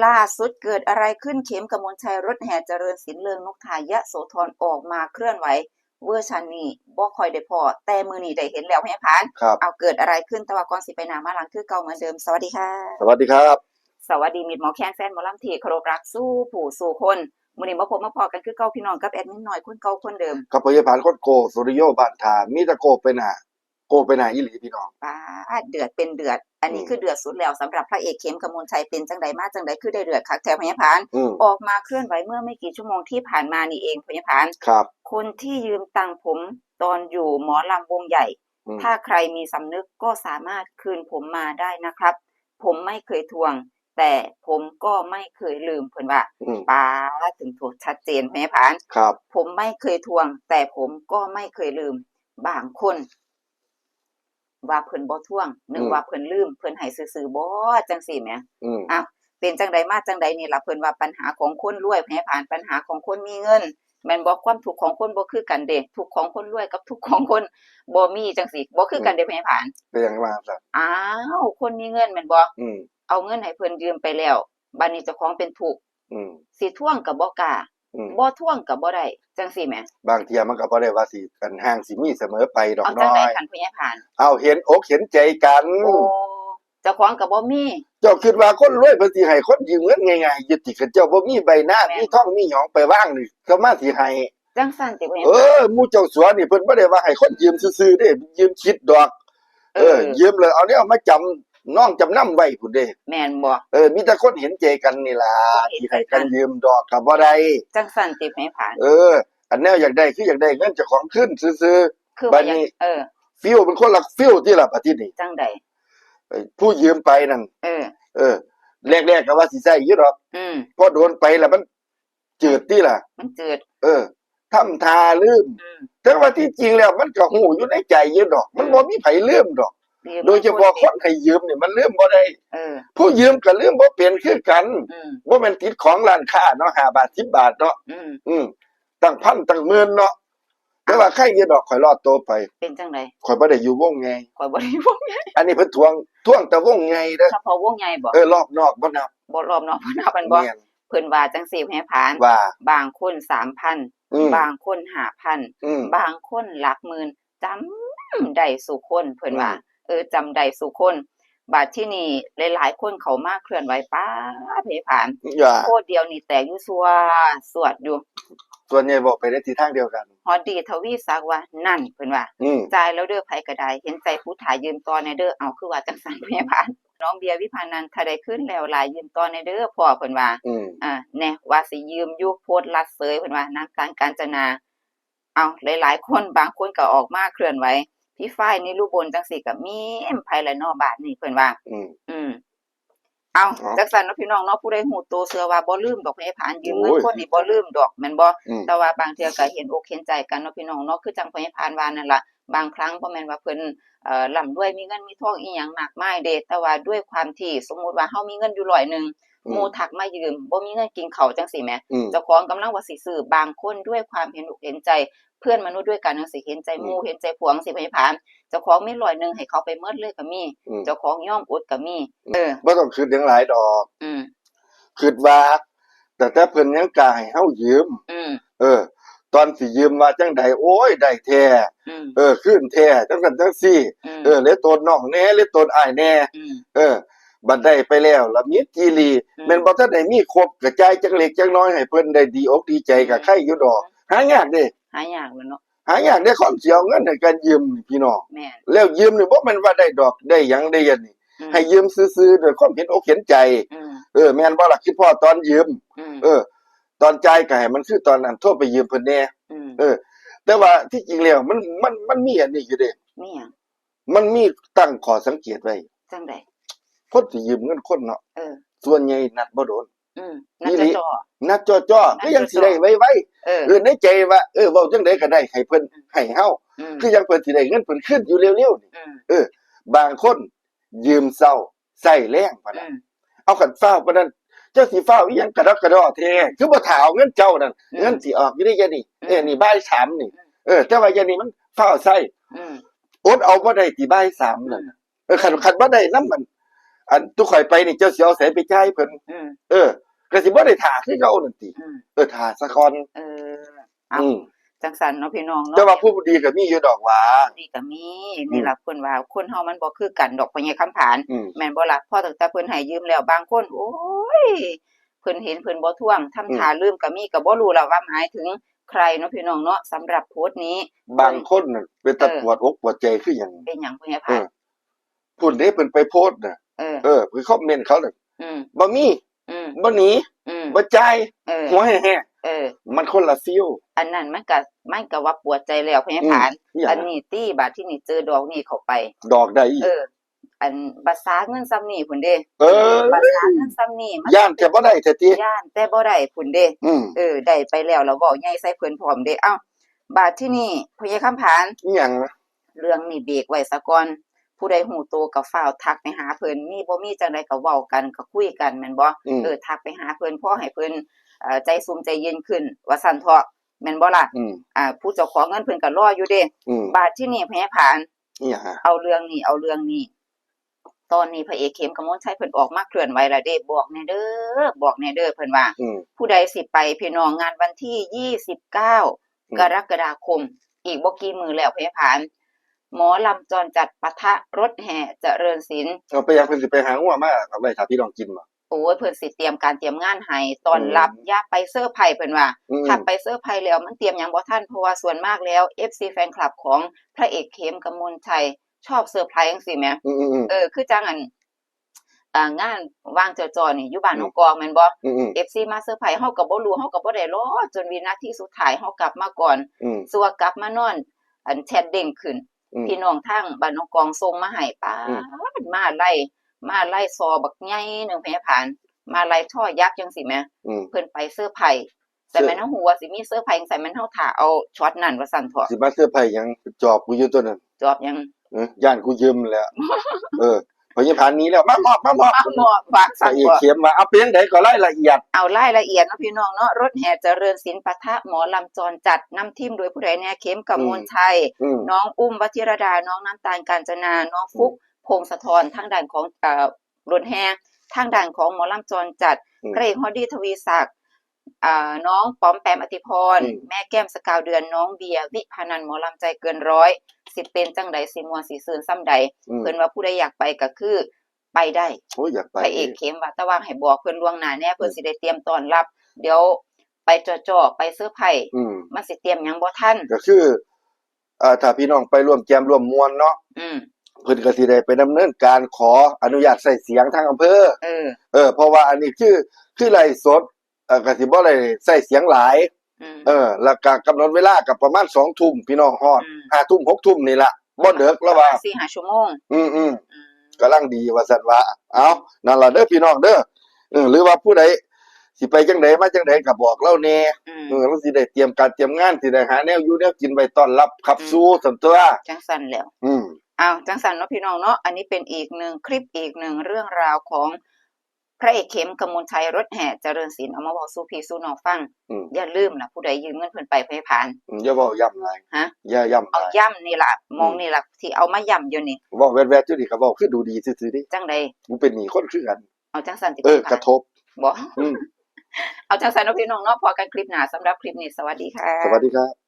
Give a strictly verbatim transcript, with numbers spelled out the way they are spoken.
ล่าสุดเกิดอะไรขึ้น เข็มกมลชัย รถแห่เจริญศิลป์ เริงนกทายะโสธร ออกมาเคลื่อนไหว เวอร์ชันนี้บ่ค่อยได้พ้อ แต่มื้อนี้ได้เห็นแล้ว พญาผาน ครับ เอา เกิดอะไรขึ้น แต่ว่าก่อนสิไปหน้ามาหลังคือเก่าเหมือนเดิม สวัสดีค่ะ สวัสดีครับ สวัสดีมิตรหมอแคน แฟนหมอลำที่เคารพรักสู่ผู้สู่คน มื้อนี้มาพบมาพ้อกันคือเก่าพี่น้องกับแอดมินน้อยคนเก่าคนเดิม กับพญาผานคนโกสุริโยบ้านทา มีแต่โกไปหน้า โกไปหน้าอีหลีพี่น้อง ป๊าด เดือดเป็นเดือด อันนี้ อืม คือเดือดสุดแล้วสำหรับพระเอกเข็มกมลชัย เป็นจังใดมาจังใดคือได้เดือดคักแท้ พญาผาน อืม ออกมาเคลื่อนไหวเมื่อไม่กี่ชั่วโมงที่ผ่านมานี่เอง พญาผาน ครับ คนที่ยืมตังค์ผมตอนอยู่หมอลำวงใหญ่ อืม ถ้าใครมีสำนึกก็สามารถคืนผมมาได้นะครับ ผมไม่เคยทวง แต่ผมก็ไม่เคยลืม เพิ่นว่า อืม ป๊าด ถึงถูกชัดเจน พญาผาน ครับ ผมไม่เคยทวง แต่ผมก็ไม่เคยลืม บางคน ว่าเพิ่นบ่ทวง นึก อืม ว่าเพิ่นลืม เพิ่นให้ซื่อๆบ่ จังซี่แหม อืม อ้าว เป็นจังใดมาจังใดนี่ล่ะ เพิ่นว่าปัญหาของคนรวย พญาผาน ปัญหาของคนมีเงิน แม่นบ่ ความทุกข์ของคนบ่คือกันเด้ ทุกข์ของคนรวยกับทุกข์ของคนบ่มีจังซี่ บ่คือกันเด้ พญาผาน เป็นหยังว่าซั่น อ้าว คนมีเงินแม่นบ่ อืม เอาเงินให้เพิ่นยืมไปแล้ว บัดนี้เจ้าของเป็นทุกข์ อืม สิทวงก็บ่กล้า อืม บ่ทวงก็บ่ได้ จังซี่แหม บางเทื่อมันก็บ่ได้ว่าสิกันห่างสิมีเสมอไปดอก เอาจัง น้อ ใด ย คัน พญาผาน เอาเห็นอกเห็นใจกัน โอ้ เจ้าของก็บ่มี เจ้าคิดว่าคนรวยเพิ่นสิให้คนยืมเงินง่ายๆอยู่ติ คันเจ้าบ่มีใบหน้า แม่น มีทองมีหยองไปวางนี่ เขามาสิให้ จังซั่นติ พญา เอ ผาน อ หมู่เจ้าสัวนี่เพิ่นบ่ได้ว่าให้คนยืมซื่อๆเด้ ยืมคิดดอก เออ เออ ยืมเลยเอาเนี่ยมาจำนองจำนำไว้พุ้นเด้ แม่นบ่ เออ มีแต่คนเห็นใจกันนี่ล่ะ คนเห็นใจกัน สิให้กันยืมดอกก็บ่ได้ จังซั่นติ พญาผาน เออ อันแนวอยากได้คืออยากได้เงินเจ้าของคืนซื่อ คือ บัดนี้ เออ ๆ feel เป็นคนละ feel ที่ล่ะบัดทีนี้ จังใด เออ ผู้ยืมไปนั่น เออ เออ แรกๆก็ว่าสิใช้อยู่ดอก อืม พอโดนไปแล้วมันจืดติล่ะ มันจืด เออ ทำท่าลืม อืม แต่ว่าที่จริงแล้วมันก็ฮู้อยู่ในใจอยู่ดอก มัน อืม บ่มีไผลืมดอก ยืม โดยเฉพาะคนให้ยืมนี่มันลืมบ่ได้ เออ ผู้ยืมก็ลืมบ่เป็นคือกัน อืม บ่แม่นติดของร้านค้าเนาะ ห้าบาท สิบบาทเนาะ อืม อืม ตั้งพันตั้งหมื่นเนาะ แต่ว่าใครอยู่ดอก ข่อยรอดตัวไป เป็นจังใด ข่อยบ่ได้อยู่วงใหญ่ ข่อยบ่ได้วงใหญ่ อันนี้เพิ่นทวง ทวงแต่วงใหญ่เด้อ เฉพาะวงใหญ่บ่ เออ รอบนอกบ่นับ บ่ รอบนอกบ่นับ มันบ่ แม่น เพิ่นว่าจังซี่ พญาผาน ว่า บางคนสามพัน อืม บางคนห้าพัน อืม บางคนหลักหมื่น จำได้สู่คน เพิ่นว่า อืม เออ จำได้สู่คน บัดที่นี่หลายๆคนเข้ามาเคลื่อนไหว ป๊าด พญาผาน อย่า โพสต์เดียวนี่แตกอยู่ซั่วสวดอยู่ ส่วนใหญ่บอกไปในทิศทางเดียวกัน ฮอดดีทวีศักดิ์ว่า นั่น เพิ่นว่า อืม จ่ายแล้วเด้อ ไผก็ได้ เห็นใจผู้ถ่ายืมต่อแหน่เด้อ เอา คือว่าจังซั่น พญาผาน น้องเบียร์วิภานันท์ ถ้าได้คืนแล้วหลาย ยืมต่อแหน่เด้อพ่อ เพิ่นว่า อืม อ่า แหน่ ว่าสิยืมอยู่ โพสต์ลัดเสย เพิ่นว่า นางตานกาญจนา เอา หลายๆคน บางคนก็ออกมาเคลื่อนไหว พี่ฝ้าย นิรุบล จังซี่ก็มี ไผล่ะเนาะ บาดนี้ เพิ่นว่า อืม อืม เอา เอา จังซั่นเนาะพี่น้องเนาะ ผู้ใดฮู้โตเชื่อว่าบ่ลืมดอก พญาผาน ยืมเงิน โอ้ย คนนี่บ่ลืมดอก แม่นบ่ อืม แต่ว่าบางเทื่อก็เห็นอกเห็นใจกันเนาะพี่น้องเนาะ คือจังพญาผานว่านั่นล่ะ บางครั้งบ่แม่นว่าเพิ่น เอ่อ ร่ำรวยมีเงินมีทองอีหยังมากมายเด้ แต่ว่าด้วยความที่สมมุติว่าเฮามีเงินอยู่ร้อยหนึ่ง อืม หมู่ทักมายืม บ่มีเงินกินข้าวจังซี่แหม อืม เจ้าของกำลังว่าสิซื้อ บางคนด้วยความเห็นอกเห็นใจ เพื่อนมนุษย์ด้วยกันจังซี่ เห็นใจหมู่ อืม เห็นใจพวกจังซี่ พญาผาน เจ้าของมีร้อยหนึ่งให้เขาไปหมดเลยก็มี อืม เจ้าของยอมอดก็มี เออ บ่ต้องคิดหยังหลายดอก อืม คิดว่าตั้งแต่เพิ่นยังกล้าให้เฮายืม อืม เออ ตอนสิยืมว่าจังใด โอ้ย ได้แท้ อืม เออ คืนแท้ จังซั่นจังซี่ อืม เออ เหลือโตนน้องแหน่ เหลือโตนอ้ายแหน่ อืม เออ บัดได้ไปแล้ว ละมีจีรี อืม แม่นบ่ทันได้มีครบ ก็จ่ายจักเล็กจักน้อยให้เพิ่นได้ดีอกดีใจ อืม ก็ไคอยู่ดอก หายากเด้ หายากแม่นเนาะ หายากเด้ คนสิเอาเงินให้กันยืมนี่พี่น้อง แม่น แล้วยืมนี่บ่แม่นว่าได้ดอก ได้หยัง ได้หยังนี่ อืม ให้ยืมซื่อๆ ด้วยความเห็นอกเห็นใจ อืม เออ แม่นบ่ล่ะ คิดพ้อตอนยืม อืม เออ ตอนจ่ายก็ให้มันคือตอนนั้น โทรไปยืมเพิ่นแหน่ อืม เออ แต่ว่าที่จริงแล้วมัน มัน มันมีอันนี้อยู่เด้ มีหยัง มันมีตั้งข้อสังเกตไว้ จังใด คนสิยืมเงินคนเนาะ เออ ส่วนใหญ่นัดบ่โดน อืม อีหลี นัดจ่อ นัดจ่อๆ นัดจ่อๆ คือยังสิได้ไวๆ เออ เออ ในใจว่า เออ เว้าจังใดก็ได้ให้เพิ่น อืม ให้เฮา อืม คือยังเพิ่นสิได้เงินเพิ่นคืนอยู่เร็วๆนี่ อืม เออ บางคนยืมเช้าใช้แลงพะนะ อืม เอาคันฟ้าวปานนั้น เจ้าสิฟ้าวอีหยังกระดอกกระดอแท้ คือบ่ท่าเอาเงินเจ้านั่น อืม เงินสิออกอยู่เด้ยะนี่ อืม เออ นี่บ่ายสามนี่ อืม เออ แต่ว่ายะนี่มันฟ้าวใช้ อืม อดเอาบ่ได้ติบ่ายสามนั่น อืม เออ คัน คันบ่ได้นำมัน อันตุ๊ข่อยไปนี่เจ้าสิเอาไสไปจ่ายเพิ่น อืม เออ ก็สิบ่ได้ท่าคือเก่านั่นติ อืม เออ ท่าซะก่อน เออ เอา อืม จั่งซั้นเนาะพี่น้องเนาะ แต่ว่าผู้ดีก็มีอยู่ดอกหว่า ผู้ดีก็มี อืม นี่ล่ะเพิ่นว่าคนเฮามันบ่คือกันดอก พ่อใหญ่คำผาน อืม แม่นบ่ล่ะ พอตั้งแต่เพิ่นให้ยืมแล้ว บางคน โอ้ย เพิ่นเห็นเพิ่นบ่ทวง ทำ อืม ท่าลืมก็มี ก็บ่รู้ล่ะว่าหมายถึงใครเนาะพี่น้องเนาะ สำหรับโพสต์นี้ บางคนน่ะเป็นตา เออ ปวดอกปวดใจคือหยัง เป็นหยัง พ่อใหญ่ผาน เออ พุ้นเด้เพิ่นไปโพสต์น่ะ เออ เออ ไปคอมเมนต์เขาน่ะ อืม บ่มี อืม บ่หนี อืม บ่จ่าย เออ หัวแฮะ เออ มันคนละฟีล อันนั้นมันก็ มันก็ว่าปวดใจแล้ว พ่อใหญ่ผาน อืม อีหยัง อันนี้ติ บาดที่นี่เจอดอกนี้เข้าไป ดอกใดอีก เออ อันภาษาเงินส่ำนี้พุ้นเด้ เออ ภาษาเงินส่ำนี้ มัน ย้านแต่บ่ได้แท้ติ ย้านแต่บ่ได้พุ้นเด้ อืม เออ ได้ไปแล้ว แล้วเว้าใหญ่ใส่เพิ่นพร้อมเด้ เอ้า บาดที่นี่ พ่อใหญ่คำผาน อีหยัง เรื่องนี้เบรกไว้ซะก่อน ผู้ใดฮู้โตก็ฟ้าวทักไปหาเพิ่น มีบ่มีจั่งใดก็เว้ากัน ก็คุยกัน แม่นบ่ อืม เออ ทักไปหาเพิ่น พอให้เพิ่น เอ่อ ใจซุ่มใจเย็นขึ้น ว่าซั่นเถาะ แม่นบ่ล่ะ อืม อ่า ผู้เจ้าของเงินเพิ่นก็รออยู่เด้ อืม บาดที่นี่ พ่อใหญ่ผาน อีหยังฮะ เอาเรื่องนี้ เอาเรื่องนี้ ตอนนี้พระเอกเข้ม กมลชัย เพิ่นออกมาเคลื่อนไหวแล้วเด้ บอกแหน่เด้อ บอกแหน่เด้อ เพิ่นว่า อืม ผู้ใดสิไปพี่น้อง งานวันที่ยี่สิบเก้า อืม กรกฎาคม อีกบ่กี่มื้อแล้ว พ่อใหญ่ผาน หมอลำจรจัดปะทะรถแห่เจริญศิลป์ เอาไปหยัง เพิ่นสิไปหางัวมาเอาไว้ถ้าพี่น้องกินบ่ โอ้ย เพิ่นสิเตรียมการเตรียมงานให้ต้อนรับ อืม อย่าไปเซอร์ไพรส์ เพิ่นว่า อืม ถ้าไปเซอร์ไพรส์แล้วมันเตรียมหยังบ่ทัน เพราะว่าส่วนมากแล้ว เอฟซี แฟนคลับของพระเอกเข้ม กมลชัย ชอบเซอร์ไพรส์จั่งซี้แหม อืมๆๆ เออ คือจั่งอัน อ่า งานวางจอจอนี่อยู่บ้าน อืม น้องกองแม่นบ่ อืมๆ เอฟซี มาเซอร์ไพรส์ เฮาก็บ่รู้ เฮาก็บ่ได้รอจนวินาทีสุดท้าย เฮากลับมาก่อน อืม สัวกลับมานอน อันแชทเด้งขึ้น อืม พี่น้องทางบ้านน้องกองส่งมาให้ ป๊าด อืม มาลัย มาลัยซอบักใหญ่หนึ่ง พ่อใหญ่ผาน มาลัยช่อยักษ์จั่งซี้แหม อืม เพิ่นไปเซอร์ไพรส์ แต่แม่นเฮาฮู้ว่าสิมีเซอร์ไพรส์ แต่แม่นเฮาท่าเอาช็อตนั้นว่าซั่นเถาะ สิมาเซอร์ไพรส์หยัง จอบกูอยู่ตัวนั้น จอบหยัง เออ ย้านกูยืมแหละ เออ พ่อใหญ่ผานหนีแล้ว มามอบ มามอบ มามอบ ฝากสั่ง พระเอกเข้มว่า เอาเพียงใดก็รายละเอียด เอารายละเอียดเนาะพี่น้องเนาะ รถแห่เจริญศิลป์ปะทะหมอลำจรจัด นำทีมโดยผู้ใดแหน่ เข้ม กมลชัย อืม น้องอุ้ม วชิรดา น้องน้ำตาล กาญจนา น้องฟลุ๊ก อืม พงศธร ทางด้านของ เอ่อ รถแห่ ทางด้านของหมอลำจรจัด อืม พระเอกฮอดดี ทวีศักดิ์ อ่า น้องปอมแปม อติพร อืม แม่แก้ม สกาวเดือน น้องเบียร์ วิภานันท์ หมอลำใจเกินร้อย สิเป็นจั่งใด สิม่วนสิซื่นส่ำใด อืม เพิ่นว่าผู้ใดอยากไปก็คือไปได้ โอ้ย อยากไป พระเอกเข้มว่า แต่ว่าให้บอกเพิ่นล่วงหน้าแหน่ เพิ่น อืม สิได้เตรียมต้อนรับ เดี๋ยวไปจ่อๆ ไปเซอร์ไพรส์ อืม มันสิเตรียมหยังบ่ทัน ก็คือ อ่า ถ้าพี่น้องไปร่วมแจมร่วมม่วนเนาะ อืม เพิ่นก็สิได้ไปดำเนินการขออนุญาตใช้เสียงทางอำเภอ เออ เออ เพราะว่าอันนี้คือ คือไลฟ์สด เอ่อ ก็สิบ่ได้ใช้เสียงหลาย อืม เออ แล้วก็กำหนดเวลาก็ประมาณสองทุ่ม พี่น้องฮอด อืม ห้าทุ่ม หกทุ่มนี่ล่ะ บ่เดิกแล้วว่า ประมาณสี่ห้าชั่วโมง อืมๆ อืม กำลังดีว่าซั่นว่า เอา นั่นล่ะเด้อพี่น้องเด้อ เออ หรือว่าผู้ใดสิไปจั่งใดมาจั่งใดก็บอกลาวแหน่ อืม เออ ลาวสิได้เตรียมการเตรียมงาน สิได้หาแนวอยู่แนวกินไว้ต้อนรับขับ อืม สู่ซั่นตั่ว จั่งซั้นแหล้ว อืม อ้าว จั่งซั้นเนาะพี่น้องเนาะ อันนี้เป็นอีกหนึ่งคลิป อีกหนึ่งเรื่องราวของพระเอกเข้ม กมลชัย รถแห่เจริญศิลป์ เอามาเว้าสู่พี่สู่น้องฟัง อืม อย่าลืมนะ ผู้ใดยืมเงินเพิ่นไป พ่อใหญ่ผาน อืม อย่าเว้าย้ำหลาย ฮะ อย่าย้ำหลาย เอาย้ำนี่ล่ะ หม่อง อืม นี่ล่ะ ที่เอามาย้ำอยู่นี่ เว้าแวดๆ อยู่นี่ก็เว้าคือดูดีซื่อๆ เด้ จั่งใด กูเป็นหนี้คนคือกัน เอาจั่งซั้นติ เออ พ่อใหญ่ผาน กระทบ บ่ อืม เอาจั่งซั้นเนาะพี่น้องเนาะ พอกันคลิปหน้า สำหรับคลิปนี้ สวัสดีค่ะ สวัสดีครับ